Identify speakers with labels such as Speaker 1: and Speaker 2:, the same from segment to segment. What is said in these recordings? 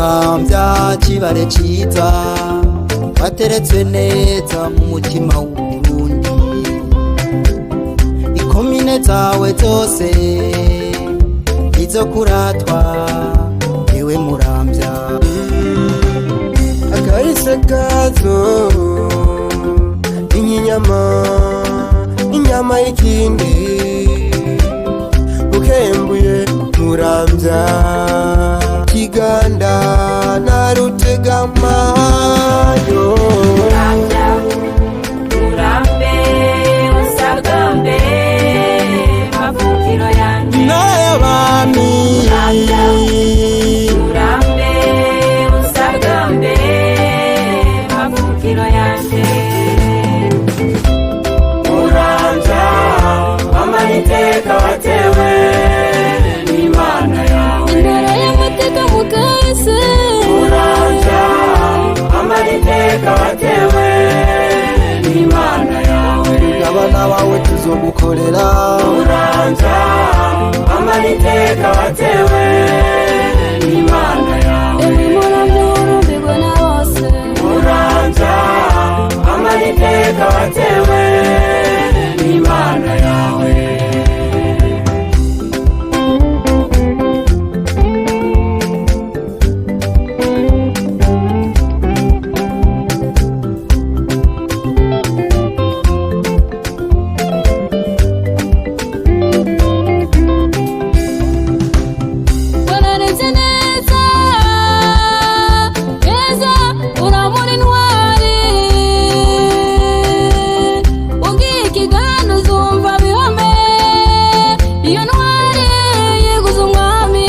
Speaker 1: Muramvya, kibare ciza, wateretswe neza mu mutima w'Uburundi. Ikomine zawe zose izo kuratwa, ewe Muramvya.
Speaker 2: Akahise kazo inyinyama, inyama y'ikindi ukembuye. Muramvya, Kiganda na Rutegamayo.
Speaker 3: Muramvya, urambe usagambe, mavukiro yanje.
Speaker 1: N'ay'abami.
Speaker 3: Muramvya, urambe usagambe, mavukiro yanje.
Speaker 4: Muramvya, amara iteka watewe n'Imana yawe.
Speaker 5: Intara y'amateka mu kahise.
Speaker 4: Muramvya, amara iteka watewe n'Imana yawe.
Speaker 1: Abana bawe tuzogukorera.
Speaker 4: Muramvya, amara iteka watewe n'Imana yawe.
Speaker 5: Ewe Muramvya, urumbirwe na bose.
Speaker 4: Muramvya, amara iteka watewe n'Imana yawe.
Speaker 5: Wararebye neza neza, uramura intwari. Ugiye ikiganda uzumva bihome, iyo ntwari yiguze umwami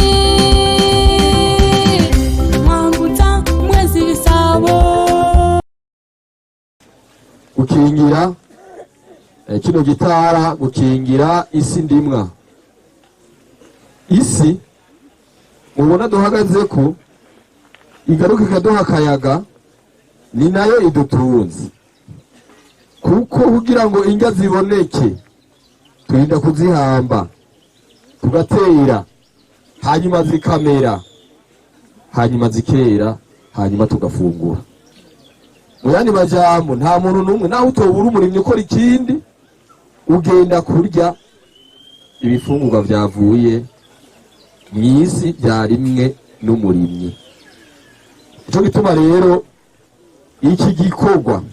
Speaker 5: Mwambutsa Mwezi Gisabo.
Speaker 6: Gukingira kino gitara, gukingira isi ndimwa, isi mubona duhagaze ko igaruka ikaduha akayaga, ni nayo idutunze, kuko kugira ngo indya ziboneke turinda kuzihamba, tugatera, hanyuma zikamera, hanyuma zikera, hanyuma tugafungura. Mu yandi majambo, nta muntu n'umwe, naho utobura umurimyi ukora ikindi, ugenda kurya ibifungurwa vyavuye mw'isi vyarimwe n'umurimyi. Nico gituma rero iki gikorwa,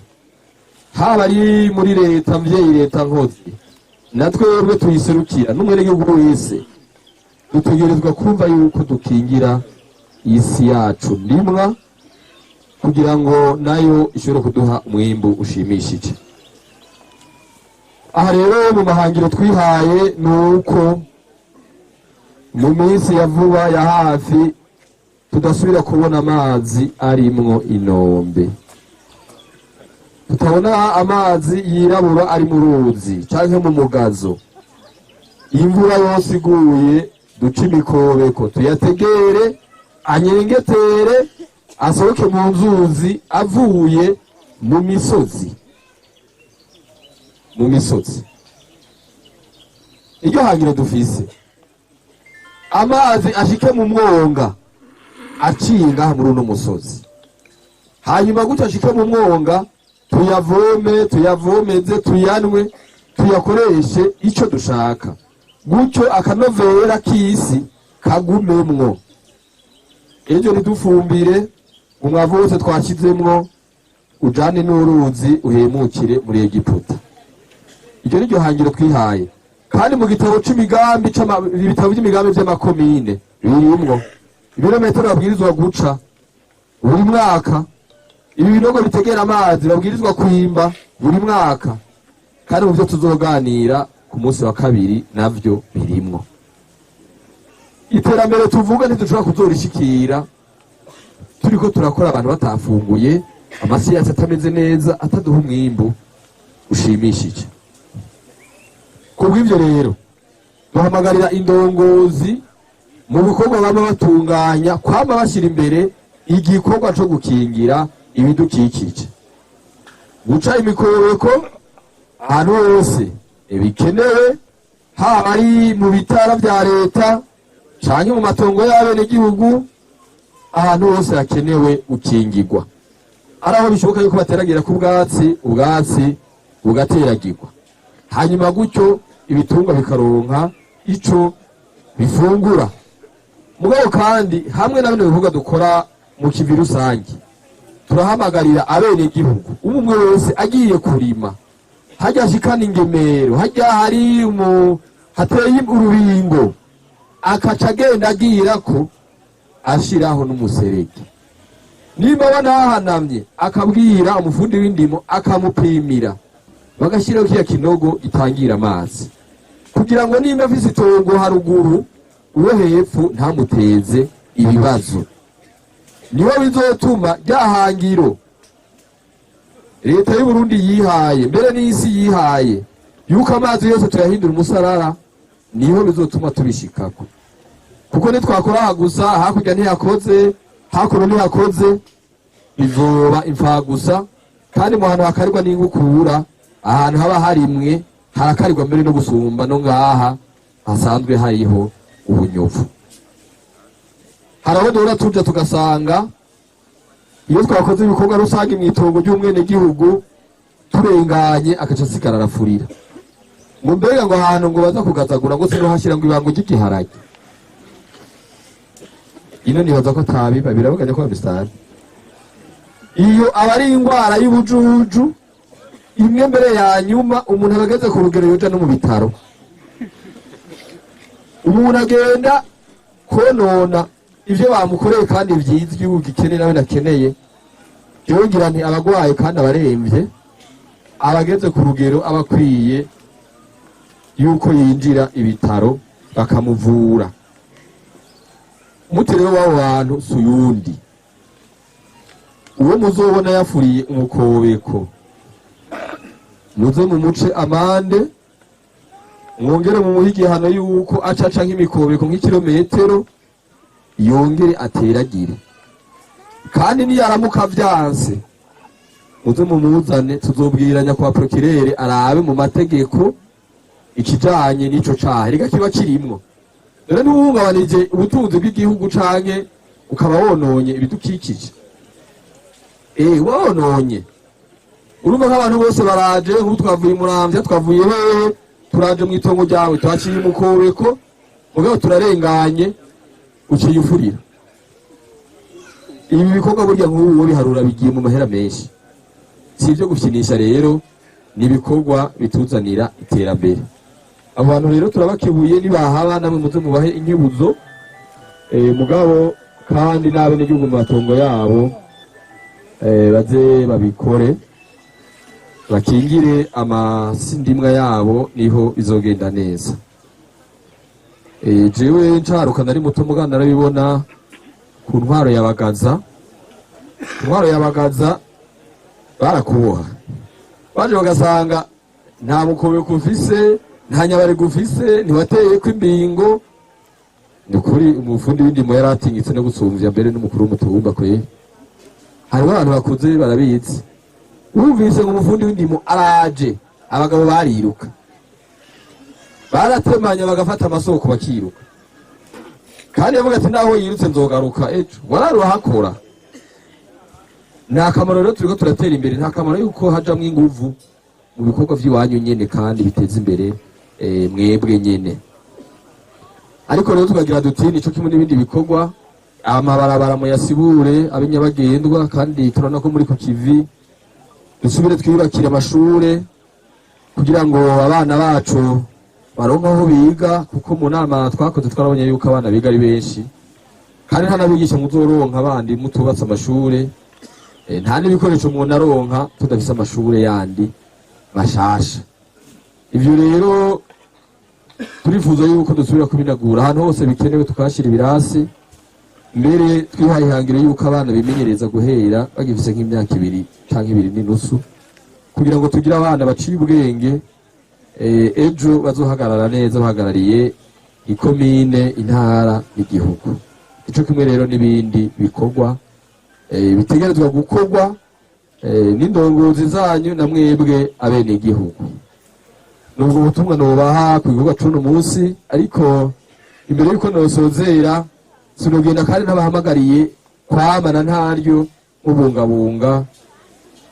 Speaker 6: haba ari muri leta mvyeyi, leta nkozi, na twebwe tuyiserukira, n'umwenegihugu wese, dutegerezwa kumva yuko dukingira isi yacu ndimwa kugira ngo nayo ishobore kuduha umwimbu ushimishije. Aha rero mu mahangiro twihaye ni uko mu minsi ya vuba ya hafi tudasubira kubona amazi arimwo inombe, tutabona amazi yirabura ari mu ruzi canke mu mugazo. Imvura yose iguye, duce imikobeko, tuyategere, anyengetere, asohoke mu nzuzi avuye mu misozi. Mu misozi, iryo hangiro dufise, amazi ashike mu mwonga aciye ngaha muri uno musozi, hanyuma gutyo ashike mu mwonga, tuyavome, tuyavomeze, tuyanwe, tuyakoreshe ico dushaka. Gutyo akanovera k'isi kagumemwo, ejo ntidufumbire umwavu wose twashizemwo ujane n'uruzi uhemukire muri Egiputa. Iryo ni ryo hangiro twihaye, kandi mu gitabo c'imigambi, ibitabo vy'imigambi vy'amakomine birimwo ibirometero babwirizwa guca buri mwaka, ibi binogo bitegera amazi babwirizwa kwimba buri mwaka, kandi mu vyo tuzoganira ku munsi wa kabiri navyo birimwo. Iterambere tuvuga ntidushobora kuzorishikira turiko turakora abantu batafunguye, amasi yacu atameze neza, ataduha umwimbu ushimishije. Kubw'ivyo rero duhamagarira indongozi mu bikorwa bama batunganya kwama bashyira imbere igikorwa co gukingira ibidukikije, guca imikobeko ahantu hose bikenewe, haba ari mu bitara vya leta canke mu matongo y'abenegihugu. Ahantu hose hakenewe gukingirwa, ari aho bishoboka yuko bateragira ku bwatsi, ubwatsi bugateragirwa, hanyuma gutyo ibitungwa bikaronka ico bifungura. Mugabo kandi hamwe na bino bikorwa dukora mu kivi rusange, turahamagarira abenegihugu, umwe umwe wese agiye kurima, hajya ashikana ingemero, hajya hari hateye urubingo, akaca agenda agira ko ashiraho n'umuserege. Nimba banahanamye, akabwira umufundi w'indimo akamupimira, bagashyiraho kiriya kinogo gitangira amazi, kugira ngo nimba afise itongo haruguru, uwo hepfo ntamuteze ibibazo. Niho bizotuma rya hangiro leta y'u Burundi yihaye, mbere n'isi yihaye, yuko amazi yose tuyahindura umusarara, niho bizotuma tubishikako. Kuko nitwakora aha gusa, hakurya ntiyakoze, hakuno ntiyakoze, bizoba imfagusa. Kandi mu hantu hakarirwa n'ingukura, ahantu haba harimwe harakarirwa mbere no gusumba no ngaha hasanzwe hariho ubunyovu. Hari aho duhora tuja tugasanga iyo twakoze ibikorwa rusange mw'itongo ry'umwenegihugu, turenganye agaca asigara arafurira ngo mbega ngo ahantu ngo baza kugazagura, ngo sinohashyira ngo ibango ry'igiharage. Ino nibaza ko atabiba birabuganya ko babisara. Iyo aba ari indwara y'ubujuju imwe mbere ya nyuma, umuntu aba ageze ku rugero yoja no mu bitaro. Umuntu agenda konona ivyo bamukoreye kandi vyiza igihugu gikeneye, nawe nakeneye. Yongera nti abagwaye kandi abaremvye, abageze ku rugero aba akwiye yuko yinjira ibitaro bakamuvura. Umuti rero w'abo bantu si uyundi: uwo muzobona yafuriye umukobeko, muze mumuce amande, mwongere mumuhe igihano yuko acaca nk'imikobeko nk'ikirometero, yongere ateragire. Kandi niyaramuka vyanse, muze mumuzane, tuzobwiranya kwa procureur arabe mu mategeko ikijanye n'ico caha. Reka kiba kirimwo rero, ntiwuhungabanije ubutunzi bw'igihugu canke ukaba wononye ibidukikije. Wononye, urumva nk'abantu bose baraje, nk'ubu twavuye i Muramvya, twavuye hehe, turaje mu itongo ryawe, twaciye umukobeko, mugabo turarenganye uciye ufurira. Ibi bikorwa burya nk'ubu biharura bigiye mu mahera menshi, si ibyo gufinisha. Rero ni ibikorwa bituzanira iterambere. Abo bantu rero turabakebuye, nibahaba namwe muze mubahe inkebuzo. Mugabo kandi n'abenegihugu mu matongo yabo, baze babikore, bakingire amasindimwa yabo, niho bizogenda neza. Jewe ncaruka nari muto, mugana narabibona ku ntwaro ya Bagaza. Ku ntwaro ya Bagaza barakuboha, baje bagasanga nta mukobeko ufise, nta nyabarega ufise, ntiwateyeko imbingo. Ni ukuri umufundi w'indimo yari atinyitse no gusumvya mbere n'umukuru w'umutumba. Kwe hariho abantu bakuze barabizi, wumvise ngo umufundi w'indimo araje, abagabo bariruka, baratemanya, bagafata amasoko bakiruka. Kandi yavuga ati: "Naho yirutse nzogaruka ejo." Wararurahakora. Ni akamaro rero, turiko turatera imbere, nta kamaro yuko hajamwo inguvu mu bikorwa vy'iwanyu nyene kandi biteza imbere mwebwe nyene. Ariko rero tukagira duti nico kimwe n'ibindi bikorwa, amabarabara muyasibure abe nyabagendwa, kandi turabona ko muri ku kivi. Dusubire twiyubakire amashure kugira ngo abana bacu baronke aho biga, kuko mu nama twakoze twarabonye yuko abana biga ari benshi, kandi nta n'abigisha muzoronka bandi mutubatse amashure. Nta n'ibikoresho umuntu aronka tudafise amashure yandi mashasha. Ivyo rero turifuza yuko dusubira kubinagura ahantu hose bikenewe, tukahashyira ibirasi. Mbere twihaye ihangiro yuko abana bimenyereza guhera bagifise nk'imyaka 2 canke 2.5, kugira ngo tugire abana baciye ubwenge, ejo bazohagarara neza bahagarariye ikomine, intara n'igihugu. Ico kimwe rero n'ibindi bikorwa bitegerezwa gukorwa n'indongozi zanyu na mwebwe abenegihugu. Nubwo ubutumwa nobaha ku gikorwa c'uno munsi. Ariko imbere yuko nosozera, sinogenda kandi ntabahamagariye Kwamana ntaryo mubungabunga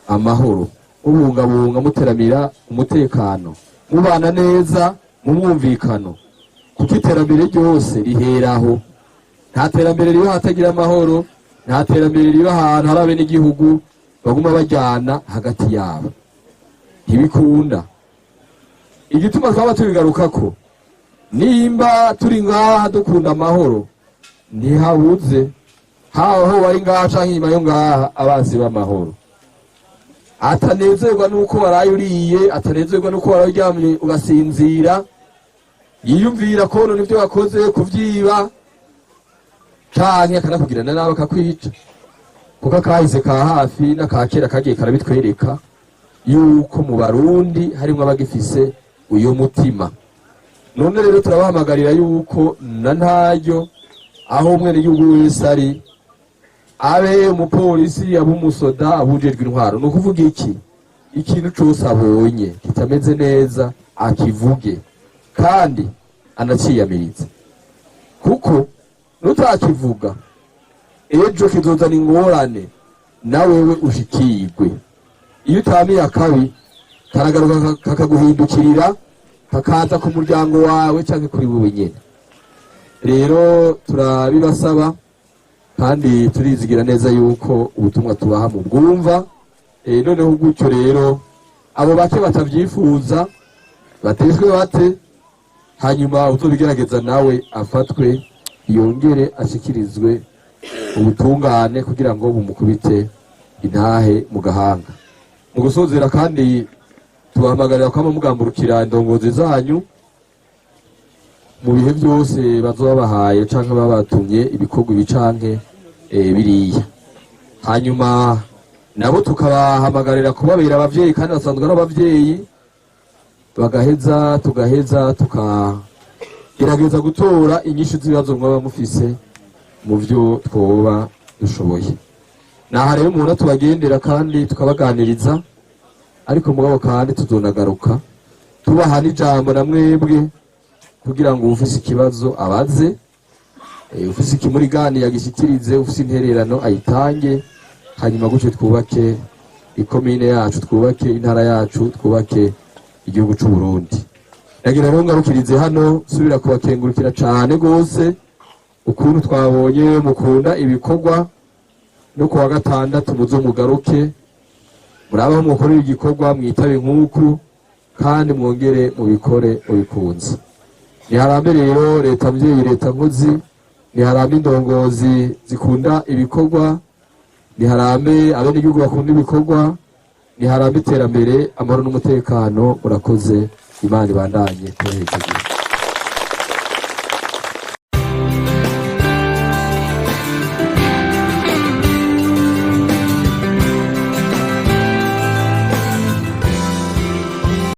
Speaker 6: amahoro, mubungabunga, muteramira umutekano, mubana neza mu mwumvikano, kuko iterambere ryose riheraho. Nta terambere riba hatagira amahoro, nta terambere riba ahantu hari abenegihugu baguma bajyana hagati yabo, ntibikunda. Igituma twaba tubigarukako, nimba turi ngaha dukunda amahoro, ntihabuze haho bari ngaha canke inyuma yo ngaha abansi b'amahoro atanezerwa nuko waraye uriye, atanezerwa nuko waraye uryamye ugasinzira, yiyumvira konona ivyo wakoze, kuvyiba, canke akanakugirana nabi akakwica. Kuko akahise ka hafi n'aka kera kagiye karabitwereka yuko mu Barundi harimwo abagifise uyo mutima. None rero turabahamagarira yuko na ntaryo aho umwenegihugu wese ari, abe umupolisi, abe umusoda, abujejwe intwaro, ni ukuvuga iki, ikintu cose abonye kitameze neza akivuge kandi anaciyamirize, kuko nutakivuga ejo kizozana ingorane nawewe ushikirwe. Iyo utamiye akabi karagaruka kakaguhindukirira, kakaza ku muryango wawe canke kuri wewe nyene. Rero turabibasaba kandi turizigira neza yuko ubutumwa tubaha mu bwumva. Noneho gutyo rero abo bake batavyifuza batezwe bate, hanyuma uzobigerageza nawe afatwe, yongere ashikirizwe ubutungane kugira ngo bumukubite intahe mu gahanga. Mu gusozera kandi tubahamagarira kwama mugamburukira indongozi zanyu mu bihe byose bazoba babahaye canke babatumye ibikorwa ibi canke biriya. Hanyuma nabo tukabahamagarira kubabera abavyeyi, kandi basanzwe ari abavyeyi, bagaheza tugaheza tukagerageza gutora inyishu z'ibibazo mwaba mufise mu vyo twoba dushoboye. Naha rero umuntu tubagendera kandi tukabaganiriza, ariko mugabo kandi tuzonagaruka tubaha n'ijambo na mwebwe kugira ngo ufise ikibazo abaze, ufise ikimuriganiye agishikirize, ufise intererano ayitange, hanyuma gutyo twubake ikomine yacu, twubake intara yacu, twubake igihugu c'u Burundi. Nagira rero ngarukirize hano, subira kubakengurukira cane gose ukuntu twabonye mukunda ibikorwa. No kuwa gatandatu muzo mugaruke, murabe aho mukorera igikorwa, mwitabe nk'uku kandi mwongere mubikore mubikunze. Niharambe rero leta mvyeyi, leta nkozi, niharambe indongozi zikunda ibikorwa, niharambe abenegihugu bakunda ibikorwa, niharambe iterambere, amahoro n'umutekano. Murakoze, Imana ibandanye kubahezagira.